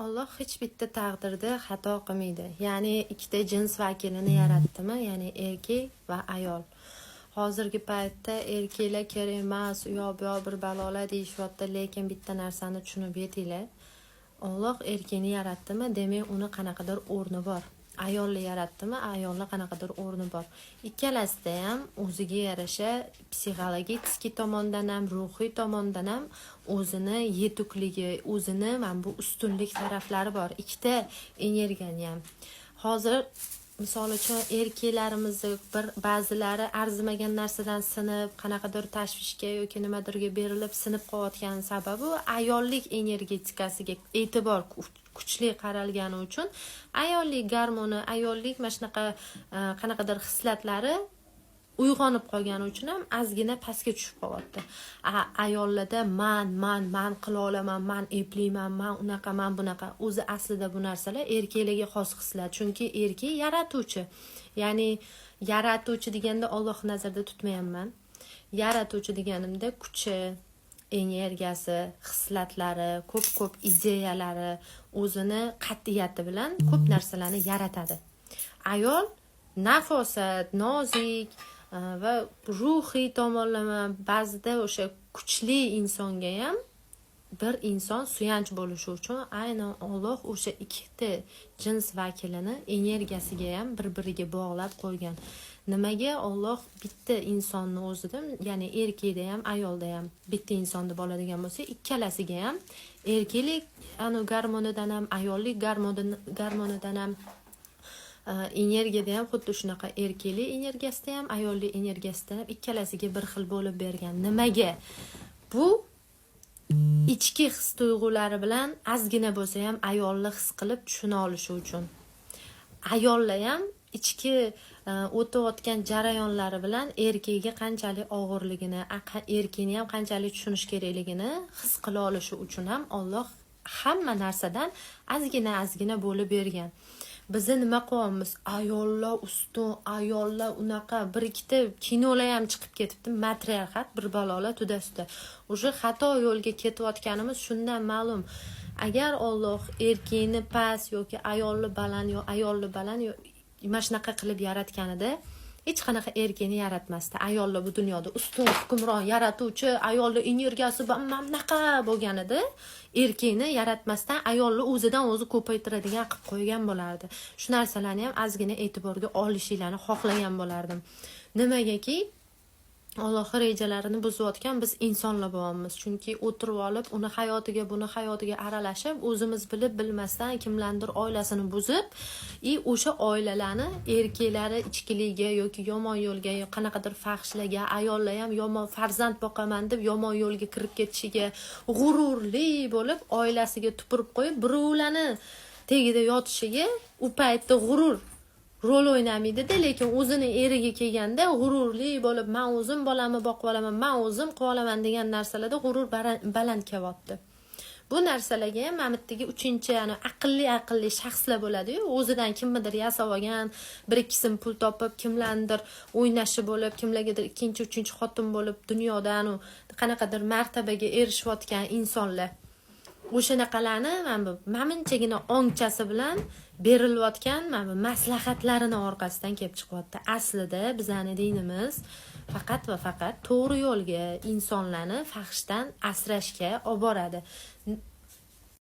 Alloh hech bitta taqdirda xato qilmaydi. Ya'ni ikkita jins vakilini yaratdimi? Ya'ni erkak va ayol. Hozirgi paytda erkaklar kerak emas, u yoq bu yoq bir balolar deyishyapti, lekin bitta narsani tushunib yetinglar. Alloh erkakni yaratdimi, demak uni qanaqadir o'rni bor. Ayolni yaratdimi, ayolni qanaqadir o'rni bor. Ikkalasida ham o'ziga yarasha psixologический tomondan ham, ruhiy tomondan ham o'zini yetukligi, o'zini mana bu ustunlik taraflari bor. Ikkita energiyani ham. Hozir, misol uchun, erkaklarimizni bir ba'zilari arzimagan narsadan sinib, qanaqadir tashvishga yoki nimadirga berilib sinib qolayotgani sababi ayollik energetikasiga e'tibor kuchli qaralgani uchun ayollik gormoni, ayollik mana shunaqa qanaqadir hislatlari uyg'onib qolgani uchun ham ozgina pastga tushib qolyapti. Ayollarda man, man, man qila olaman, man epliman, man unaqa, man bunaqa. O'zi aslida bu narsalar erkaklarga xos hislar, chunki erkak yaratuvchi. Ya'ni yaratuvchi deganda Olloh nazarda tutmayapman. Yaratuvchi deganimda kuchi, energiyasi, hislatlari, ko'p ko'p ideyalari, o'zini qat'iyati bilan ko'p narsalarni yaratadi. Ayol nafosat, nozik va ruhiy tomonlama ba'zida o'sha kuchli insonga ham bir inson suyanch bo'lishi uchun aynan Olloh o'sha ikkita jins vakilini energiyasiga ham bir biriga bog'lab qo'ygan. Nimaga Olloh bitta insonni o'zida, ya'ni erkakda ham, ayolda ham bitta inson deb oladigan bo'lsak, ikkalasiga ham erkaklik anu gormonidan ham, ayollik gormonidan ham, energiyada ham xuddi shunaqa erkaklik energiyasida ham, ayollik energiyasida ham ikkalasiga bir xil bo'lib bergan? Nimaga? Bu ichki his tuyg'ulari bilan ozgina bo'lsa ham ayolni his qilib tushuna olishi uchun. Ayollar ham ichki o'tayotgan jarayonlari bilan erkagiga qanchalik og'irligini, erkakni ham qanchalik tushunish kerakligini his qila olishi uchun ham Olloh hamma narsadan ozgina ozgina bo'lib bergan. Biza nima qilyapmiz? Ayollar ustun, ayollar unaqa, bir ikkita kinolar ham chiqib ketibdi, matriarxat, bir balolar, туда-сюда. Уже xato yo'lga ketayotganimiz shundan ma'lum. Agar Olloh erkakni past yoki ayolni baland yo ayolni baland yo mana shunaqa qilib yaratganida, hech qanaqa erkakni yaratmasdi. Ayollar bu dunyoda ustun, hukmron, yaratuvchi, ayolni energiyasi mana bunaqa bo'lganida, erkakni yaratmasdan ayolni o'zidan o'zi ko'paytiradigan qilib qo'ygan bo'lardi. Shu narsalarni ham ozgina e'tiborga olishinglarni xohlagan bo'lardim. Nimagaki, Ollohni rejalarini buzayotgan biz insonlar bo'lyapmiz, chunki o'tirib olib uni hayotiga, buni hayotiga aralashib, o'zimiz bilib bilmasdan kimlarnidir oilasini buzib и o'sha oilalarni erkaklari ichkiligiga yoki yomon yo'lga, qanaqadir fahshlarga, ayollar ham yomon farzand boqaman deb yomon yo'lga kirib ketishiga, g'ururli bo'lib oilasiga tupurib qo'yib, birovlarni tagida yotishiga, u paytda g'urur rol o'ynamaydida, lekin o'zini eriga kelganda g'ururli bo'lib, man o'zim bolamni boqib olaman, man o'zim qilib olaman degan narsalarda g'urur baland kelyapti. Bu narsalarga ham mana bu yerdagi uchinchi, yani aqlli aqlli shaxslar bo'ladiyu, o'zidan kimnidir yasab olgan, bir ikki so'm pul topib, kimlarnidir o'ynashi bo'lib, kimlargadir ikkinchi, uchinchi xotin bo'lib, dunyoda qanaqadir martabaga erishayotgan insonlar, o'shanaqalarni mana bu maminchagina ongchasi bilan berilayotgan mana bu maslahatlarini orqasidan kelib chiqyapti. Aslida bizani dinimiz faqat va faqat to'g'ri yo'lga, insonlarni fahshdan asrashga olib boradi.